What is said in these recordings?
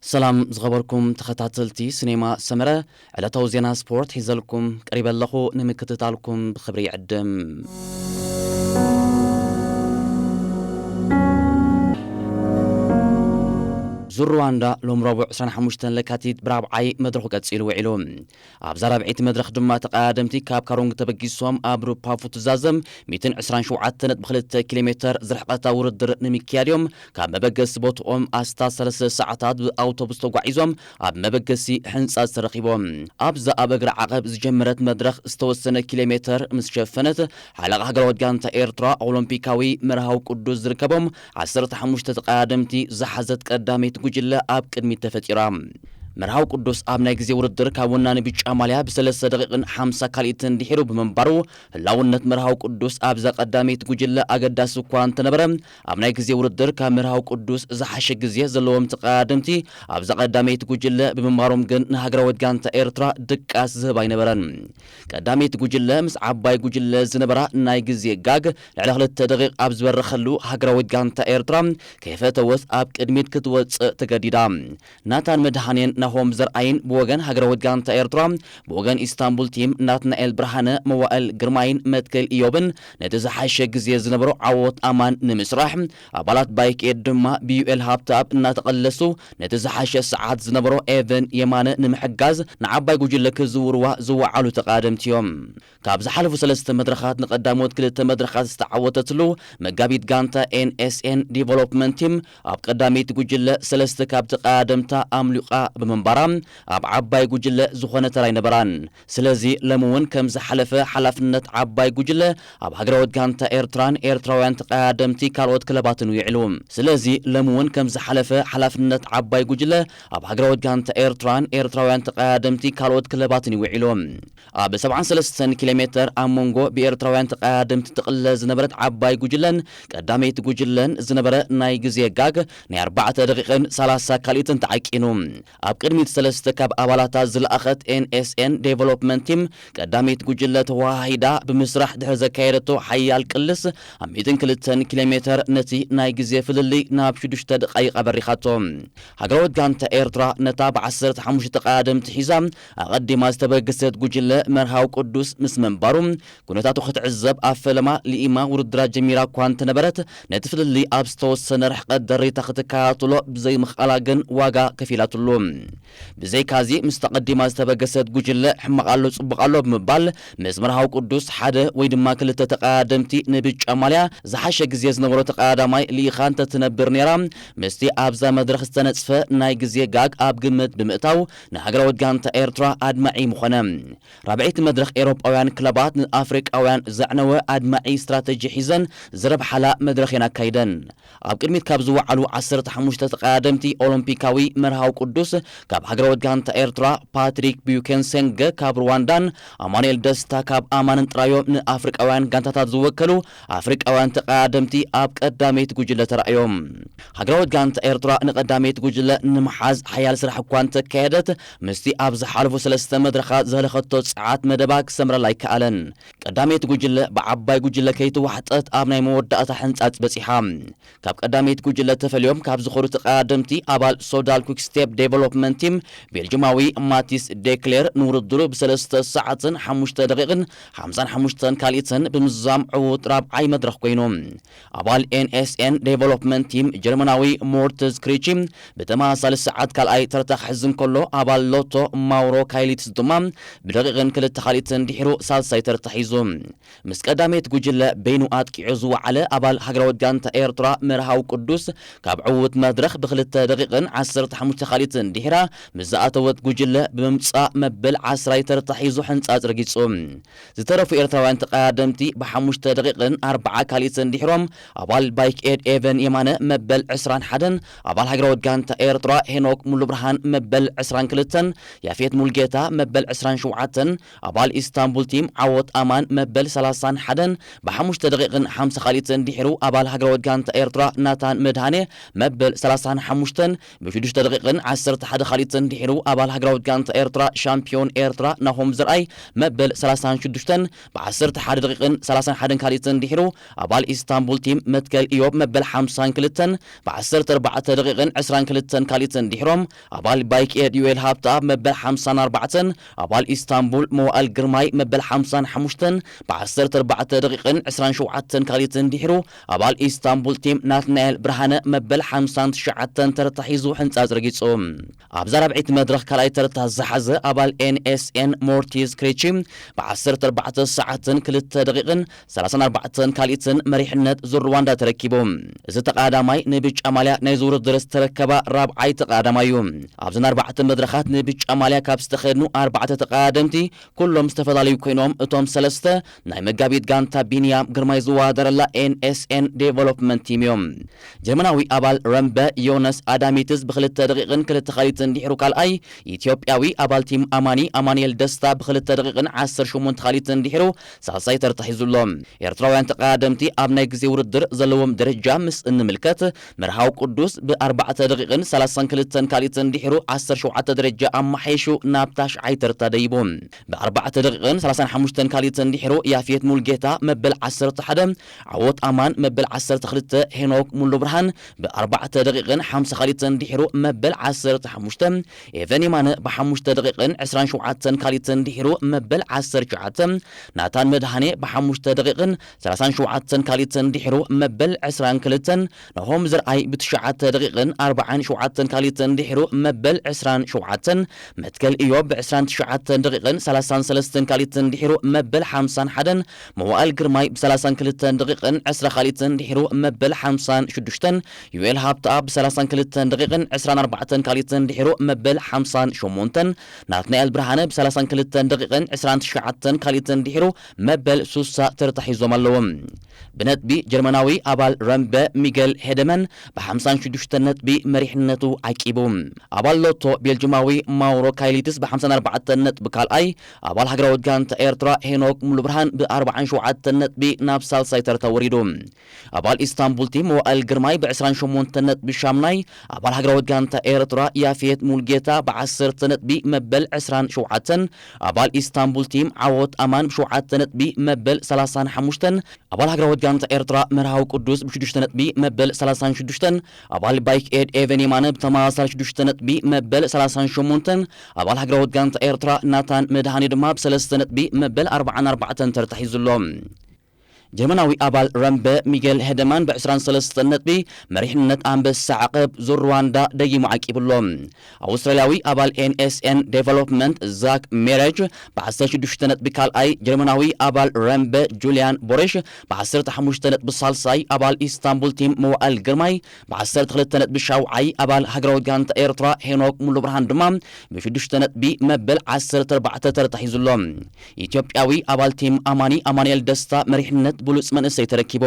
ሰላም ዝኸበርኩም ተኸታተልቲ ሲኔማ ሰመረ፣ ዕለታዊ ዜና ስፖርት ሒዘልኩም ቀሪበ ኣለኹ። ንምክትታልኩም ብኽብሪ ይዕድም። ዙር ሩዋንዳ ሎም ረቡዕ ዕስራን ሓሙሽተን ለካቲት ብራብዓይ መድረኹ ቀጺሉ ውዒሉ። ኣብዛ ራብዐይቲ መድረኽ ድማ ተቐዳደምቲ ካብ ካሮንግ ተበጊሶም ኣብ ሩፓፉ ትዛዘም ሚእትን ዕስራን ሸውዓተን ነጥቢ ክልተ ኪሎ ሜተር ዝርሕቐታ ውድድር ንምክያድ እዮም ካብ መበገሲ ቦትኦም ኣስታት ሰለስተ ሰዓታት ብኣውቶቡስ ተጓዒዞም ኣብ መበገሲ ሕንጻ ተረኺቦም። ኣብዛ ኣብ እግሪ ዓቐብ ዝጀመረት መድረኽ ዝተወሰነ ኪሎ ሜተር ምስ ሸፈነት፣ ሓለቓ ሃገራዊት ጋንታ ኤርትራ ኦሎምፒካዊ መርሃዊ ቅዱስ ዝርከቦም ዓሰርተ ሓሙሽተ ተቐዳደምቲ ዝሓዘት ቀዳመይቲ ጉጅለ ኣብ ቅድሚት ተፈጢራ። መርሃዊ ቅዱስ ኣብ ናይ ግዜ ውድድር ካብ ወናኒ ብጫ ማልያ ብሰለስተ ደቂቕን ሓምሳ ካልኢትን ድሒሩ ብምንባሩ፣ ህላውነት መርሃዊ ቅዱስ ኣብዛ ቀዳመይቲ ጉጅለ ኣገዳሲ እኳ እንተነበረ፣ ኣብ ናይ ግዜ ውድድር ካብ መርሃዊ ቅዱስ ዝሓሸ ግዜ ዘለዎም ተቐዳደምቲ ኣብዛ ቀዳመይቲ ጉጅለ ብምንባሮም ግን ንሃገራዊት ጋንታ ኤርትራ ድቃስ ዝህብ ኣይነበረን። ቀዳመይቲ ጉጅለ ምስ ዓባይ ጉጅለ ዝነበራ ናይ ግዜ ጋግ ልዕሊ ክልተ ደቂቕ ኣብ ዝበረኸሉ፣ ሃገራዊት ጋንታ ኤርትራ ከይፈተወት ኣብ ቅድሚት ክትወጽእ ተገዲዳ። ናታን መድሃኔን ናሆም ዘርኣይን ብወገን ሃገራዊት ጋንታ ኤርትራ፣ ብወገን ኢስታንቡል ቲም ናትናኤል ብርሃነ፣ መዋእል ግርማይን መትከል ኢዮብን ነቲ ዝሓሸ ግዜ ዝነበሮ ዓወት ኣማን ንምስራሕ፣ ኣባላት ባይክ ኤድ ድማ ብዩኤል ሃብተኣብ እናተቐለሱ ነቲ ዝሓሸ ሰዓት ዝነበሮ ኤቨን የማነ ንምሕጋዝ ንዓባይ ጉጅለ ክዝውርዋ ዝወዓሉ ተቐዳደምቲ እዮም። ካብ ዝሓለፉ ሰለስተ መድረኻት ንቐዳሞት ክልተ መድረኻት ዝተዓወተትሉ መጋቢት ጋንታ ኤንኤስኤን ዲቨሎፕመንት ቲም ኣብ ቀዳመይቲ ጉጅለ ሰለስተ ካብ ተቐዳደምታ ኣምሊቓ ብምንባራ ኣብ ዓባይ ጉጅለ ዝኾነ ተራ ኣይነበራን። ስለዚ ሎሚ እውን ከም ዝሓለፈ ሓላፍነት ዓባይ ጉጅለ ኣብ ሃገራዊት ጋንታ ኤርትራን ኤርትራውያን ተቐዳደምቲ ካልኦት ክለባትን ውዒሉ። ስለዚ ሎሚ እውን ከም ዝሓለፈ ሓላፍነት ዓባይ ጉጅለ ኣብ ሃገራዊት ጋንታ ኤርትራን ኤርትራውያን ተቐዳደምቲ ካልኦት ክለባትን ይውዒሉ። ኣብ ሰብዓን ሰለስተን ኪሎ ሜተር ኣብ መንጎ ብኤርትራውያን ተቐዳደምቲ ትቕለ ዝነበረት ዓባይ ጉጅለን ቀዳመይቲ ጉጅለን ዝነበረ ናይ ግዜ ጋግ ናይ ኣርባዕተ ደቂቕን ሰላሳ ካልኢትን ተዓቂኑ። ኣብ ቅድሚት ሰለስተ ካብ ኣባላታ ዝለኣኸት ኤንኤስኤን ዴቨሎፕመንት ቲም ቀዳመይቲ ጉጅለ ተወሃሂዳ ብምስራሕ ድሕሪ ዘካየደቶ ሓያል ቅልስ ኣብ ሚእትን ክልተን ኪሎ ሜተር ነቲ ናይ ግዜ ፍልልይ ናብ ሽዱሽተ ደቃይቕ ኣበሪኻቶ። ሃገራዊት ጋንታ ኤርትራ ነታ ብዓሰርተ ሓሙሽተ ተቐዳደምቲ ሒዛ ኣቐዲማ ዝተበገሰት ጉጅለ መርሃዊ ቅዱስ ምስ ምንባሩ፣ ኩነታቱ ክትዕዘብ ኣብ ፈለማ ልኢማ ውድድራ ጀሚራ እኳ እንተነበረት፣ ነቲ ፍልልይ ኣብ ዝተወሰነ ርሕቀት ደሪታ ክትከታተሎ ብዘይምኽኣላ ግን ዋጋ ከፊላትሉ። ብዘይካዚ፣ ምስ ተቐዲማ ዝተበገሰት ጉጅለ ሕማቕ ኣሎ ጽቡቕ ኣሎ ብምባል፣ ምስ መርሃዊ ቅዱስ ሓደ ወይ ድማ ክልተ ተቐዳደምቲ ንብጫ ማልያ ዝሓሸ ግዜ ዝነበሮ ተቐዳዳማይ ልኢኻ እንተትነብር ነይራ፣ ምስቲ ኣብዛ መድረኽ ዝተነጽፈ ናይ ግዜ ጋግ ኣብ ግምት ብምእታው፣ ንሃገራዊት ጋንታ ኤርትራ ኣድማዒ ምኾነ። ራብዐይቲ መድረኽ ኤውሮጳውያን ክለባት ንኣፍሪቃውያን ዘዕነወ ኣድማዒ ስትራተጂ ሒዘን ዝረብሓላ መድረኽ እየን ኣካይደን። ኣብ ቅድሚት ካብ ዝወዓሉ ዓሰርተ ሓሙሽተ ተቐዳደምቲ ኦሎምፒካዊ መርሃዊ ቅዱስ ካብ ሃገራዊት ጋንታ ኤርትራ ፓትሪክ ቢዩኬንሰንገ ካብ ሩዋንዳን ኣማኑኤል ደስታ ካብ ኣማንን ጥራዮም ንኣፍሪቃውያን ጋንታታት ዝወከሉ ኣፍሪቃውያን ተቐዳደምቲ ኣብ ቀዳመይቲ ጉጅለ ተራእዮም። ሃገራዊት ጋንታ ኤርትራ ንቀዳመይቲ ጉጅለ ንምሓዝ ሓያል ስራሕ እኳ እንተካየደት፣ ምስቲ ኣብ ዝሓለፉ ሰለስተ መድረኻት ዘህለኸቶ ጸዓት መደባ ክሰምረላ ኣይከኣለን። ቀዳመይቲ ጉጅለ ብዓባይ ጉጅለ ከይተዋሕጠት ኣብ ናይ መወዳእታ ሕንጻጽ በጺሓ። ካብ ቀዳመይቲ ጉጅለ ተፈልዮም ካብ ዝኾኑ ተቐዳደምቲ ኣባል ሶዳል ኩክስቴፕ ዴቨሎፕመንት ቲም ቤልጅማዊ ማቲስ ዴክሌር ንውድድሩ ብሰለስተ ሰዓትን ሓሙሽተ ደቂቕን ሓምሳን ሓሙሽተን ካልኢትን ብምዝዛም ዕዉት ራብዓይ መድረኽ ኮይኑ። ኣባል ኤንኤስኤን ዴቨሎፕመንት ቲም ጀርመናዊ ሞርትዝ ክሪቺ ብተመሳሳሊ ሰዓት ካልኣይ ተርታ ክሕዝ እንከሎ፣ ኣባል ሎቶ ማውሮ ካይሊትስ ድማ ብደቂቕን ክልተ ካልኢትን ድሒሩ ሳልሳይ ተርታ ሒዙ። ምስ ቀዳመይቲ ጉጅለ በይኑ ኣጥቂዑ ዝወዓለ ኣባል ሃገራዊት ጋንታ ኤርትራ መርሃዊ ቅዱስ ካብ ዕዉት መድረኽ ብክልተ ደቂቕን ዓሰርተ ሓሙሽተ ካልኢትን ድሒራ ምስ ዝኣተወት ጉጅለ ብምምጻእ መበል ዓስራይ ተርታ ሒዙ ሕንጻጽ ረጊጹ። ዝተረፉ ኤርትራውያን ተቐዳደምቲ ብሓሙሽተ ደቂቕን ኣርብዓ ካልኢትን ድሒሮም ኣባል ባይክ ኤድ ኤቨን የማነ መበል ዕስራን ሓደን፣ ኣባል ሃገራዊት ጋንታ ኤርትራ ሄኖክ ሙሉብርሃን መበል ዕስራን ክልተን፣ ያፌት ሙልጌታ መበል ዕስራን ሸውዓተን፣ ኣባል ኢስታንቡል ቲም ዓወት ኣማን መበል ሰላሳን ሓደን ብሓሙሽተ ደቂቕን ሓምሳ ካልኢትን ድሒሩ ኣባል ሃገራዊት ጋንታ ኤርትራ ናታን መድሃኔ መበል ሰላሳን ሓሙሽተን ብሽዱሽተ ደቂቕን ዓሰርተ ሓደ ካልኢትን ድሒሩ ኣባል ሃገራዊት ጋንታ ኤርትራ ሻምፒዮን ኤርትራ ናሆም ዘርኣይ መበል ሰላሳን ሽዱሽተን ብ ዓሰርተ ሓደ ደቂቕን ሰላሳን ሓደን ካልኢትን ድሒሩ ኣባል ኢስታንቡል ቲም መትከል ኢዮብ መበል ሓምሳን ክልተን ብ ዓሰርተ ኣርባዕተ ደቂቕን ዕስራን ክልተን ካልኢትን ድሒሮም ኣባል ባይክ ኤድ ዩኤል ሃብተኣብ መበል ሓምሳን ኣርባዕተን ኣባል ኢስታንቡል መዋእል ግርማይ መበል ሓምሳን ሓሙሽተን ብ ዓሰርተ ኣርባዕተ ደቂቕን ዕስራን ሸውዓተን ካልኢትን ድሒሩ ኣባል ኢስታንቡል ቲም ናትናኤል ብርሃነ መበል ሓምሳን ትሽዓተን ተረታ ሒዙ ሕንጻጽ ረጊጹ። ኣብዛ ራብዐይቲ መድረኽ ካልኣይ ተረታ ዝሓዘ ኣባል ኤንኤስኤን ሞርቲዝ ክሬቺ ብ ዓሰርተ ኣርባዕተ ሰዓትን ክልተ ደቂቕን ሰላሳን ኣርባዕተን ካልኢትን መሪሕነት ዙር ሩዋንዳ ተረኪቡ። እዚ ተቐዳማይ ንብጫ ማልያ ናይዚ ውድድር ዝተረከባ ራብዓይ ተቐዳማይ እዩ። ኣብዘን ኣርባዕተ መድረኻት ንብጫ ማልያ ካብ ዝተኸድኑ ኣርባዕተ ተቐዳደምቲ ኩሎም ዝተፈላለዩ ኮይኖም እቶም ሰለስተ ናይ መጋቢት ጋንታ ቢንያም ግርማይ ዝወዳደረላ ኤንኤስኤን ዴቨሎፕመንት ቲም እዮም። ጀርመናዊ ኣባል ረምበ ዮነስ ኣዳሚትስ ብክልተ ደቂቕን ክልተ ካልኢትን ድሒሩ ካልኣይ፣ ኢትዮጵያዊ ኣባል ቲም ኣማኒ ኣማኑኤል ደስታ ብክልተ ደቂቕን ዓሰርተ ሸሞንተ ካልኢትን ድሒሩ ሳልሳይ ተርታ ሒዙ ኣሎ። ኤርትራውያን ተቐዳደምቲ ኣብ ናይ ግዜ ውድድር ዘለዎም ደረጃ ምስ እንምልከት፣ መርሃዊ ቅዱስ ብኣርባዕተ ደቂቕን ሰላሳን ክልተን ካልኢትን ድሒሩ ዓሰርተ ሸውዓተ ደረጃ ኣመሓይሹ ናብ ታሽዓይ ተርታ ደይቡ። ብኣርባዕተ ደቂቕን ሰላሳን ሓሙሽተን ካልኢትን ድሒሩ ያፌት ሙልጌታ መበል ዓሰርተ ሓደ፣ ዓወት ኣማን መበል ዓሰርተ ክልተ፣ ሄኖክ ሙሉ ብርሃን ብኣርባዕተ ደቂቕን ሓምሳ ካልኢትን ድሒሩ መበል ዓሰርተ ሓሙሽተ፣ ኤቨን የማነ ብሓሙሽተ ደቂቕን ዕስራን ሸውዓተን ካልኢትን ድሒሩ መበል ዓሰርተ ትሽዓተ፣ ናታን መድሃኔ ብሓሙሽተ ደቂቕን ሰላሳን ሸውዓተን ካልኢትን ድሒሩ መበል ዕስራን ክልተን፣ ናሆም ዘርኣይ ብትሽዓተ ደቂቕን ኣርባዓን ሸውዓተን ካልኢትን ድሒሩ መበል ዕስራን ሸውዓተን፣ መትከል ኢዮብ ብዕስራን ትሽዓተን ደቂቕን ሰላሳን ሰለስተን ካልኢትን ድሒሩ መበል ሓምሳን ሓደን፣ መዋእል ግርማይ ብሰላሳን ክልተን ደቂቕን ዕስራ ካልኢትን ድሒሩ መበል ሓምሳን ሽዱሽተን፣ ዩኤል ሃብተኣብ ብሰላሳን ክልተን ደቂቕን ዕስራን ኣርባዕተን ካልኢትን ድሒሩ መበል ሓምሳን ሸሞንተን፣ ናትናኤል ብርሃነ ብሰላሳን ክልተን ደቂቕን ዕስራን ትሽዓተን ካልኢትን ድሒሩ መበል ሱሳ ተርታ ሒዞም ኣለዉ። ብነጥቢ ጀርመናዊ ኣባል ረምበ ሚገል ሄደመን ብሓምሳን ሽዱሽተን ነጥቢ መሪሕነቱ ዓቂቡ። ኣባል ሎቶ ቤልጅማዊ ማውሮ ካይሊትስ ብሓምሳን ኣርባዕተን ነጥቢ ካልኣይ፣ ኣባል ሃገራዊት ጋንታ ኤርትራ ሄኖክ ሙሉብርሃን ብኣርባዓን ሸውዓተን ነጥቢ ናብ ሳልሳይ ተርታ ወሪዱ። ኣባል ኢስታንቡል ቲም መዋእል ግርማይ ብዕስራን ሸሞንተን ነጥቢ ሻምናይ፣ ኣባል ሃገራዊት ጋንታ ኤርትራ ያፌት ሙልጌታ ብዓሰርተ ነጥቢ መበል ዕስራን ሸውዓተን፣ ኣባል ኢስታንቡል ቲም ዓወት ኣማን ብሸውዓተ ነጥቢ መበል ሰላሳን ሓሙሽተን፣ ኣባል ሃገራዊት ጋንታ ኤርትራ መርሃዊ ቅዱስ ብሽዱሽተ ነጥቢ መበል ሰላሳን ሽዱሽተን፣ ኣባል ባይክ ኤድ ኤቨን የማነ ብተመሳሳሊ ሽዱሽተ ነጥቢ መበል ሰላሳን ሸሞንተን፣ ኣባል ሃገራዊት ጋንታ ኤርትራ ናታን መድሃኔ ድማ ብሰለስተ ነጥቢ መበል ኣርባዓን ኣርባዕተን ተርታ ሒዙ ኣሎ። ጀርመናዊ ኣባል ረምበ ሚጌል ሄደማን ብዕስራን ሰለስተን ነጥቢ መሪሕነት ኣንበሳ ዓቐብ ዙር ሩዋንዳ ደጊሙ ዓቂቡ ኣሎ። ኣውስትራልያዊ ኣባል ኤንኤስኤን ዴቨሎፕመንት ዛክ ሜሬጅ ብዓሰርተ ሽዱሽተ ነጥቢ ካልኣይ፣ ጀርመናዊ ኣባል ረምበ ጁልያን ቦሬሽ ብዓሰርተ ሓሙሽተ ነጥቢ ሳልሳይ፣ ኣባል ኢስታንቡል ቲም መዋእል ግርማይ ብዓሰርተ ክልተ ነጥቢ ሻውዓይ፣ ኣባል ሃገራዊት ጋንታ ኤርትራ ሄኖክ ሙሉብርሃን ድማ ብሽዱሽተ ነጥቢ መበል ዓሰርተ ኣርባዕተ ተርታ ሒዙ ኣሎ። ኢትዮጵያዊ ኣባል ቲም ኣማኒ ኣማኑኤል ደስታ መሪሕነት ብሉጽ መንእሰይ ተረኪቡ።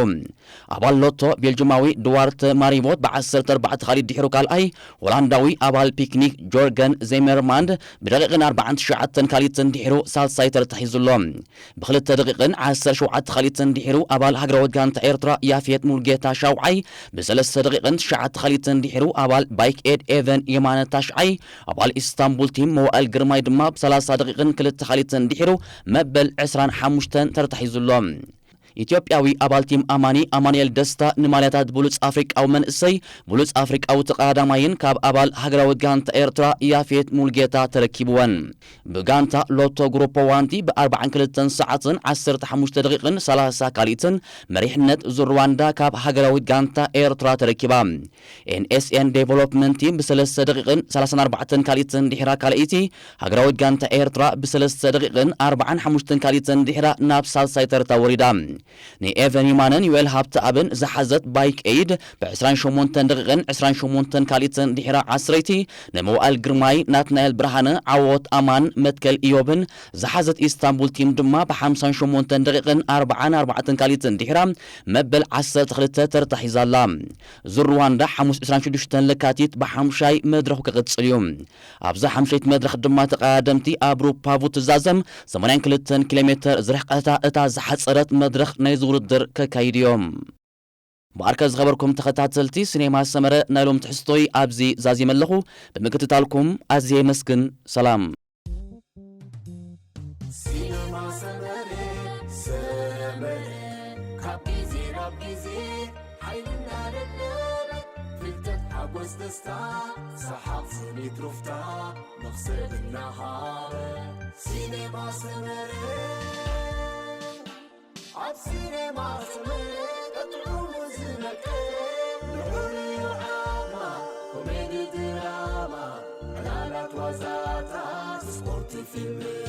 ኣባል ሎቶ ቤልጅማዊ ድዋርተ ማሪቦት ብዓሰርተ ኣርባዕተ ካልኢት ድሒሩ ካልኣይ፣ ሆላንዳዊ ኣባል ፒክኒክ ጆርገን ዜመርማንድ ብደቂቕን ኣርባዓን ትሽዓተን ካልኢትን ድሒሩ ሳልሳይ ተርታ ሒዙ ኣሎ። ብክልተ ደቂቕን ዓሰርተ ሸውዓተ ካልኢትን ድሒሩ ኣባል ሃገራዊት ጋንታ ኤርትራ ያፌት ሙልጌታ ሻውዓይ፣ ብሰለስተ ደቂቕን ትሽዓተ ካልኢትን ድሒሩ ኣባል ባይክ ኤድ ኤቨን የማነ ታሽዓይ፣ ኣባል ኢስታንቡል ቲም መዋእል ግርማይ ድማ ብሰላሳ ደቂቕን ክልተ ካልኢትን ድሒሩ መበል ዕስራን ሓሙሽተን ተርታ ሒዙ ኣሎ። ኢትዮጵያዊ ኣባል ቲም ኣማኒ ኣማኑኤል ደስታ ንማልያታት ብሉጽ ኣፍሪቃዊ መንእሰይ፣ ብሉጽ ኣፍሪቃዊ ተቐዳዳማይን ካብ ኣባል ሃገራዊት ጋንታ ኤርትራ ያፌት ሙልጌታ ተረኪብወን። ብጋንታ ሎቶ ግሩፕ ዋንቲ ብኣርባዓን ክልተን ሰዓትን ዓሰርተ ሓሙሽተ ደቂቕን ሰላሳ ካልኢትን መሪሕነት ዙር ሩዋንዳ ካብ ሃገራዊት ጋንታ ኤርትራ ተረኪባ። ኤንኤስኤን ዴቨሎፕመንት ቲም ብሰለስተ ደቂቕን ሰላሳን ኣርባዕተን ካልኢትን ድሒራ ካልኣይቲ፣ ሃገራዊት ጋንታ ኤርትራ ብሰለስተ ደቂቕን ኣርባዓን ሓሙሽተን ካልኢትን ድሒራ ናብ ሳልሳይ ተርታ ወሪዳ። ንኤቨን ዩማነን ዩኤል ሃብተኣብን ዝሓዘት ባይክ ኤይድ ብዕስራን ሸሞንተን ደቂቕን ዕስራን ሸሞንተን ካልኢትን ድሒራ ዓስረይቲ፣ ንመዋእል ግርማይ፣ ናትናኤል ብርሃነ፣ ዓወት ኣማን፣ መትከል ኢዮብን ዝሓዘት ኢስታንቡል ቲም ድማ ብሓምሳን ሸሞንተን ደቂቕን ኣርባዓን ኣርባዕተን ካልኢትን ድሒራ መበል ዓሰርተ ክልተ ተርታ ሒዛ ኣላ። ዙር ሩዋንዳ ሓሙስ ዕስራን ሽዱሽተን ለካቲት ብሓምሻይ መድረኹ ክቕጽል እዩ። ኣብዛ ሓምሸይቲ መድረኽ ድማ ተቐዳደምቲ ኣብ ሩፓ ቡትዛዘም ሰማንያን ክልተን ኪሎ ሜተር ዝርሕቀታ እታ ዝሓጸረት መድረኽ ናይዚ ውድድር ከካይዱ እዮም። ብኣርከ ዝኸበርኩም ተኸታተልቲ ሲኔማ ሰመረ፣ ናይ ሎም ትሕዝቶይ ኣብዚ ዛዚመ ኣለኹ። ብምክትታልኩም ኣዝየ የመስግን። ሰላም። ሲነማ ሰመረ፣ ሰመረ፣ ካብ ግዜ ናብ ግዜ ሓይሊ እናደለበ፣ ፍልጠት፣ ሓጎስ፣ ደስታ፣ ሰሓቕ፣ ስኒት፣ ሩፍታ፣ መኽሰብ እናሃበ። ሲነማ ሰመረ፣ ኣብ ሲነማ ሰመረ ቀጥዑሙ ዝነቀ፣ ልዑል ዓማ፣ ኮሜዲ፣ ድራማ፣ ዕላላት፣ ዋዛታት፣ ስፖርት፣ ፊልም፣